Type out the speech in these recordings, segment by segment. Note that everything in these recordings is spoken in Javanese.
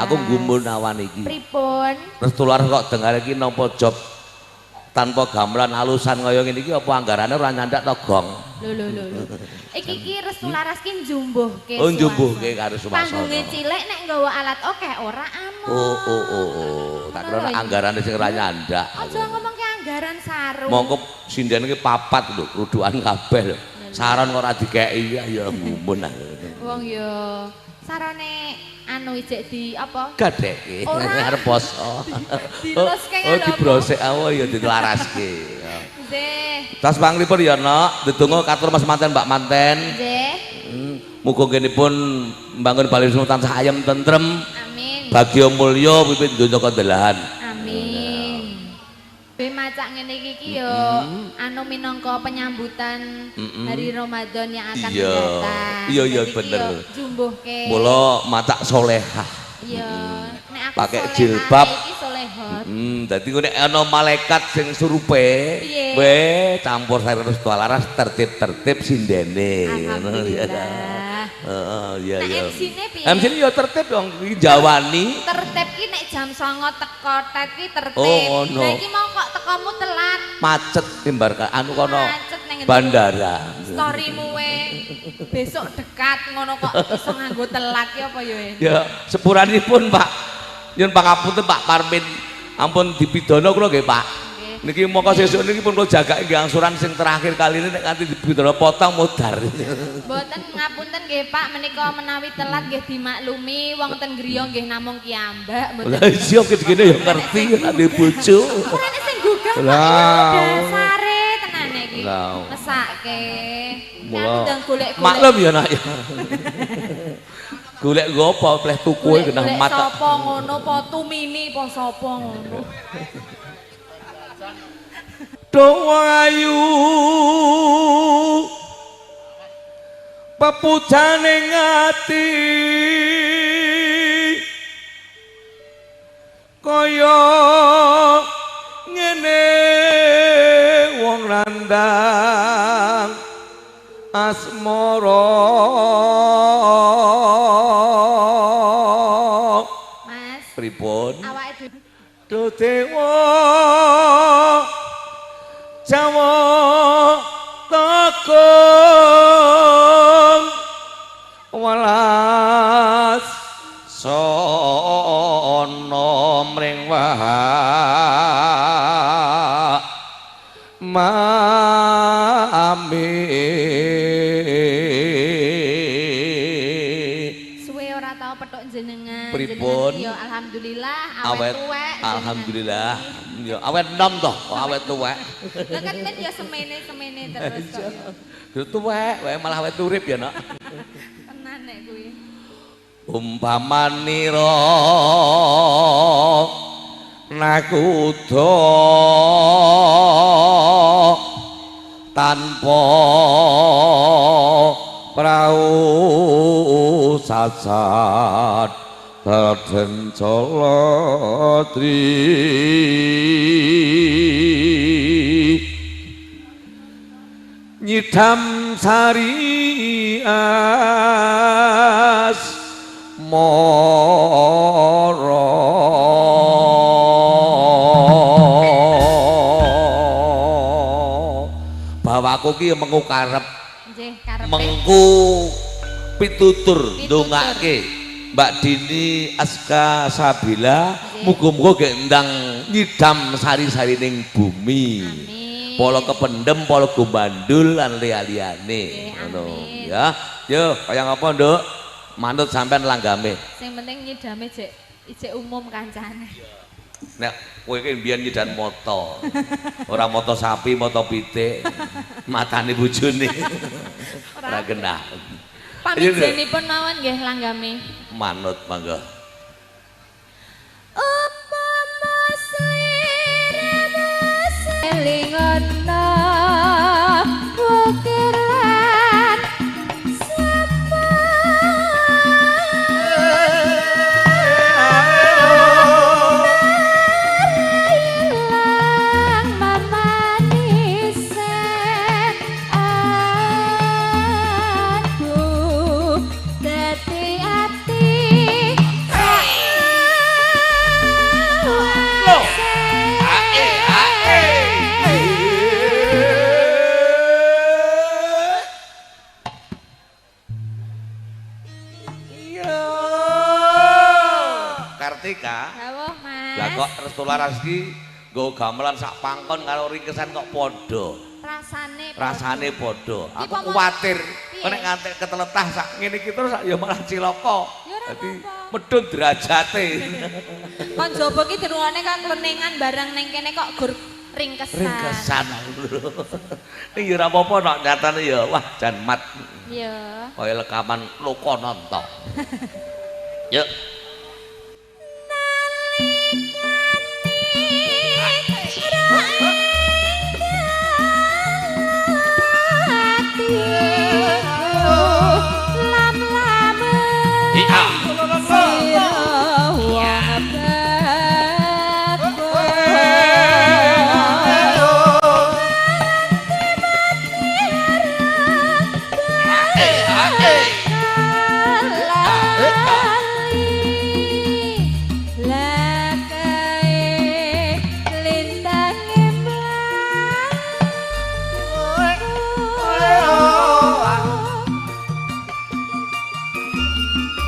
Aku nggumun awan iki. Pripun? Restu Laras kok dengar iki nampa job tanpa gamelan alusan kaya ngene iki apa anggarane ora nyandak to, Gong? Lho lho lho lho. Iki ki Restu Laras ki njumbuhke. Oh, njumbuhke karo suasana. Panggunge cilik nek nggawa alat akeh ora amot. Oh oh oh oh. Tak kira anggarane sing ora nyandak. Aja ngomongke anggaran sarung. Mongko sinden iki papat lho, krudukan kabeh lho. Saron kok ora dikeki ya gumun aku. Wong ya sarone anu ijek di apa? Gadeke arep poso. Diloske oh, dibrosek awa ya dilaraske. Nggih. Tas panglipur ya, Nok. Ndedonga katur Mas Manten, Mbak Manten. Nggih. Muga ngenipun mbangun bali tansah ayem tentrem. Amin. Bagya mulya wiwit donya kandelahan. Amin. Be macak ngene iki ki yo anu minangka penyambutan hari Ramadan yang akan mendatang. Iya iya bener. Jumbuhke. Mula macak solehah. Iya, nek aku pakai jilbab iki solehot. Dadi nek ana malaikat sing surupe, weh campur sari Restu Laras tertib-tertib sindene. Ngono ya. Heeh, iya iya. MC-ne piye? MC-ne ya tertib wong iki jawani. Tertib ki nek jam 09.00 teko tet ki tertib. Oh, ngono. Lah iki mau kok tekomu telat. Macet timbar anu kono. Macet ning bandara. Storymu we besok dekat ngono kok iso nganggo telat ki apa ya? Ya sepuranipun Pak. Nyun pangapunten Pak Parmin. Ampun dipidana kula nggih Pak. Niki mongko sesuk niki pun kula jagake nggih angsuran sing terakhir kali ini nek nganti dipidana potong modar. Mboten ngapunten nggih Pak, menika menawi telat nggih dimaklumi wong ten griya nggih namung kiyambak mboten. Lah iya gene ya ngerti nek bojo. Ora nek sing gugah Pak dasare tenan iki. Mesake. Mula maklum ya nak ya. Golek nggo apa pleh tuku genah mata. Sapa ngono apa tumini apa sapa ngono. Doa ayu pepujane ati kaya ngene wong randang asmara. Mas pripun awake dhewe dewa Jawa Tekung welas sono mring wahak mami. Suwe ora tau petuk jenengan. Pripun? Ya alhamdulillah awet tuwek. Alhamdulillah. Ya awet enom toh, kok awet tuwek. Lah kan men ya semene-semene terus kok ya. Ya tuwek, wae malah awet urip ya, Nak. Tenan nek kuwi. Umpamanira nakuda tanpa prau sasat Raden Jaladri nyidam sari asmara. Bawaku ki mengku karep. Nggih, karepe. Mengku pitutur ndongake Mbak Dini Aska Sabila muga-muga gek ndang nyidam sari-sari ning bumi. Amin. Polo kependem, polo gomandul lan liya-liyane. Ngono ya. Yo, kaya ngapa, Nduk? Manut sampean langgame. Sing penting nyidame jek ijek umum kancane. Nek kowe iki mbiyen nyidan moto. Ora moto sapi, moto pitik. Matane bojone. Ora genah. Pamijenipun mawon nggih langgame. Manut mangga. Upama sliramu seling ana ukiran sapa ilang mamanise aduh dadi ati sak Kartika. Dawuh, Mas. Lah kok Restu Laras iki nggo gamelan sak pangkon karo ringkesan kok padha. Rasane padha. Aku kuwatir nek ngantek keteletah sak ngene iki terus ya malah cilaka. Dadi medhun derajate. Kon jaba iki dirungokne kok klenengan barang ning kene kok gur ringkesan. Ringkesan. Ning ya ora apa-apa nek nyatane ya wah jan mat. Iya. Kaya lekaman Lokananta. Yuk.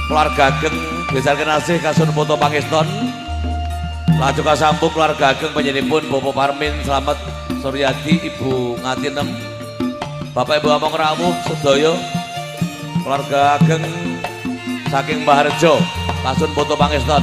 Keluarga ageng besar kenasih kasun foto pangeston laju kasambung keluarga ageng panjenenganipun Bapak Parmin Slamet Suryadi Ibu Ngatinem Bapak Ibu Among rawuh sedaya keluarga ageng saking Mbaharjo kasun foto pangeston.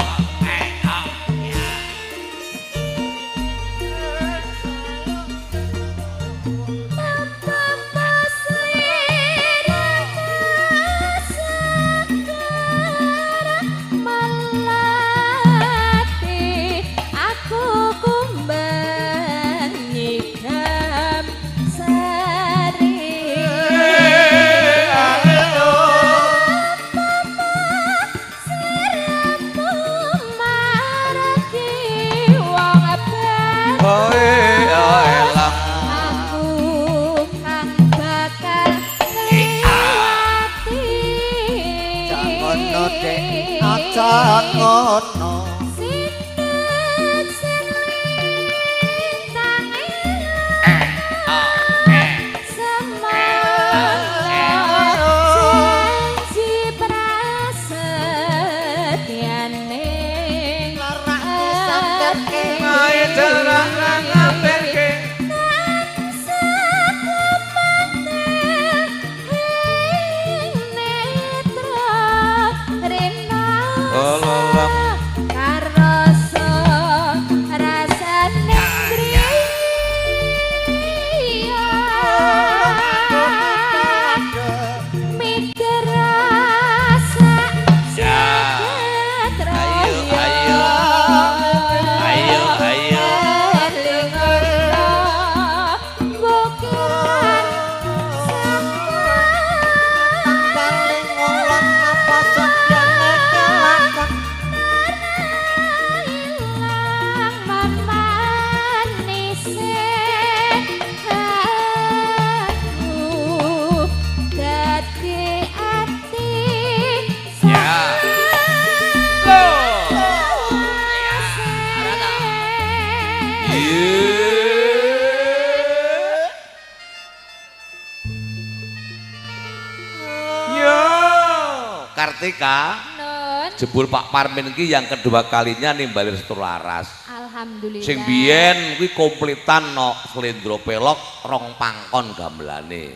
Kartika, jebul Pak Parmin ki yang kedua kalinya nimbali Restu Laras. Alhamdulillah. Sing biyen kuwi kompletan no slendro pelok rong pangkon gamelane.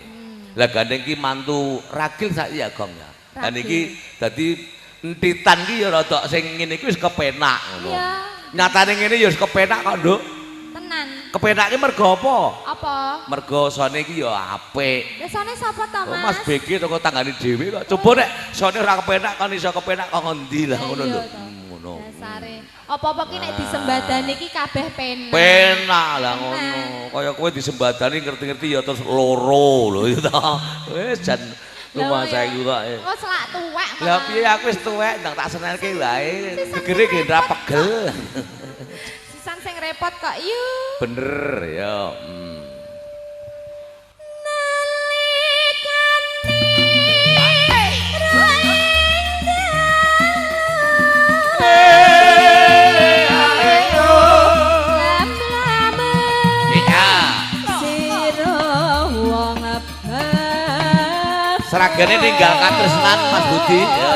Lah gandeng ki mantu ragil saiki ya Gong ya. Lah niki dadi entitan ki ya rada sing ngene iki wis kepenak ngono. Nyatane ngene ya wis kepenak kok, Nduk. Tenan. Kepenak ki mergo apa? Apa? Mergo sone iki ya apik. Lah sone sapa to, Mas? Oh, Mas BG toko tanggane dhewe kok. Coba nek sone ora kepenak kon iso kepenak kok ngendi lah ngono lho. Ngono. Dasare. Apa-apa ki nek disembadani iki kabeh penak. Penak lah ngono. Kaya kowe disembadani ngerti-ngerti ya terus loro lho ya ta. Wis jan rumah saya kok. Oh selak tuwek. Lah piye aku wis tuwek ndang tak senelke wae. Gegere ge ora pegel. Sisan sing repot kok yu. Bener ya. Seragane ninggal katresnan Mas Budi ya.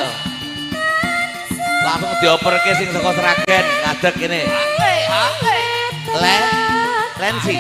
Langsung dioperke sing saka Sragen, ngadeg kene. Le, lensi.